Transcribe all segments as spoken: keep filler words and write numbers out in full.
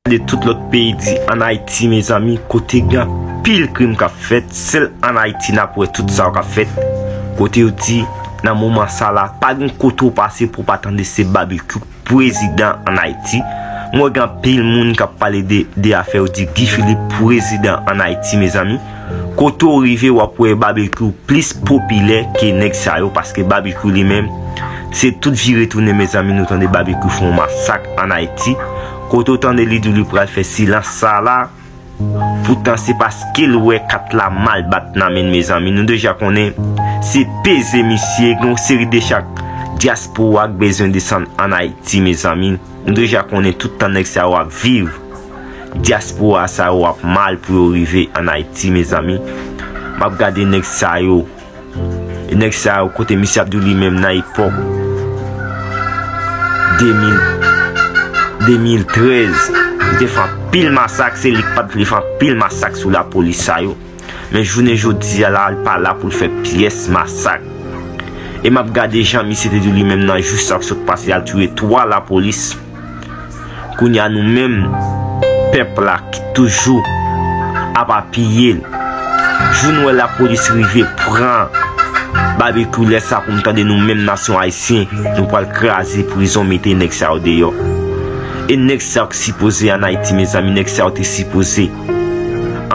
De tout lòt peyi di ann Ayiti, mezanmi, kote gen anpil krim k ap fèt, sèl ann Ayiti n ap wè tout sa yo k ap fèt. Kote yo di, nan moman sa la, pa gen kote w pase pou w pa tande se Babekyou k prezidan ann Ayiti. Mwen wè gen anpil moun k ap pale de, de afè yo di Guy Philippe prezidan ann Ayiti, mezanmi. Kote w rive, w ap wè Babekyou plis popilè ke nèg sa yo, paske Babekyou li menm, se tout vire tounen, mezanmi, nou tande Babekyou fè yon masak ann Ayiti. Kote w tande li di w li pral fè silans sa la, poutan se paske l wè kat la mal bat nan men l, mezanmi. Nou deja konnen se peze misye, gen yon seri de chak dyaspora k bezwen desann ann Ayiti, mezanmi. Nou deja konnen tout tan nèg sa yo ap viv, dyaspora sa yo ap mal pou yo rive ann Ayiti, mezanmi. M ap gade nèg sa yo. E nèg sa yo, kote misye ap di w li menm nan epòk de mil, de mil trèz, li te fè anpil masak, se li k pa t vle fè anpil masak sou lapolis sa yo. Men jounen jodi a la, li pa la pou l fè pyès masak. E m ap gade jan misye te di w li menm nan jou sa k sot pase, al touye twa lapolis. Kounye a nou menm, pèp la ki toujou ap apiye l. Jou n wè lapolis rive pran Babekyou, lè sa pou n tande nou menm nasyon ayisyen, nou pral kraze prizon, mete nèg sa yo deyò. E nèg sa yo k sipoze ann Ayiti, mezanmi, nèg sa yo te sipoze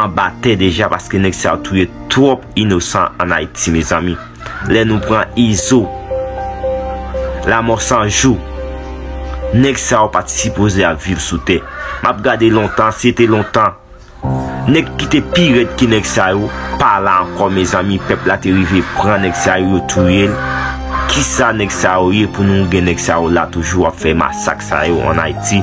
anba tè deja, paske nèg sa yo touye twòp inosan ann Ayiti, mezanmi. Lè nou pran Izo, Lamò San Jou, nèg sa yo pa t sipoze ap viv sou tè. M ap gade lontan, si se te lontan, nèg ki te pi rèd ke nèg sa yo pa la ankò, mezanmi, pèp la te rive pran nèg sa yo, yo touye l. Kisa nèg sa yo ye pou nou gen nèg sa yo la toujou ap fè masak sa yo ann Ayiti?